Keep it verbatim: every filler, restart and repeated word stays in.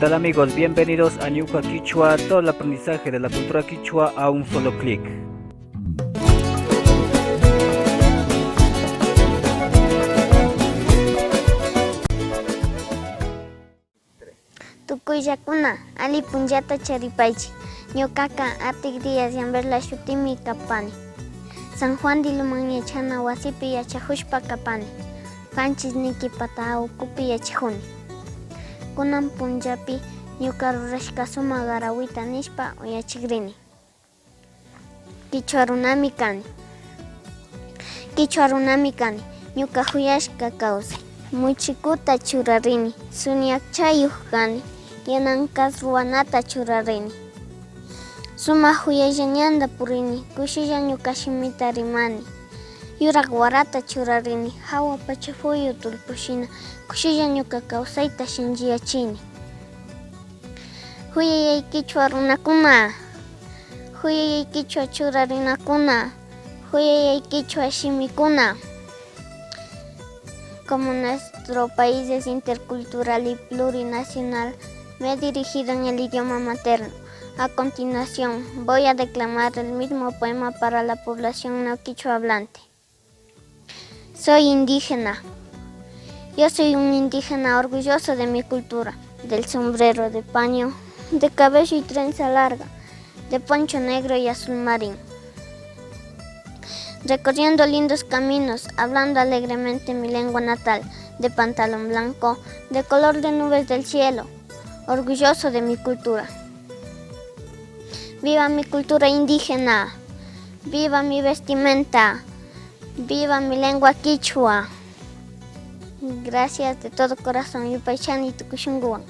Hola amigos, bienvenidos a Ñuka Kichwa, todo el aprendizaje de la cultura kichwa a un solo clic. Tukuyllakuna, alli punllata charipaychik. Ñukaka Atik Díaz Yamberla shutimi kapani. San Juan de Lomán yachana wasipi yachakushpa kapani. Kanchis niki pata ukupi yachakuni. Kunan punllapi ñuka rurashka sumak garawita nishpa uyachikrini. Kichwa runami kani. Kichwa runami kani. Ñuka kuyashka kawsay. Muchikuta churarini. Sunyakchayuk kani. Yanankas ruwanata churarini. Sumak kuyaylla ñanta purini. Kushilla ñuka shimita rimani. Yurak warata churarini. Hawa pacha puyu tullpushina. Kushilla ñuka kawsayta shinchiyachini. Kuyayay kichwa runakuna, kuyayay kichwa churarinakuna, kuyayay kichwa shimikuna. Como nuestro país es intercultural y plurinacional, me he dirigido en el idioma materno. A continuación, voy a declamar el mismo poema para la población no quichua hablante. Soy indígena. Yo soy un indígena orgulloso de mi cultura, del sombrero de paño, de cabello y trenza larga, de poncho negro y azul marino. Recorriendo lindos caminos, hablando alegremente mi lengua natal, de pantalón blanco, de color de nubes del cielo, orgulloso de mi cultura. Viva mi cultura indígena, viva mi vestimenta, viva mi lengua kichwa. Gracias de todo corazón, yupaychani tukuy shunkuwan.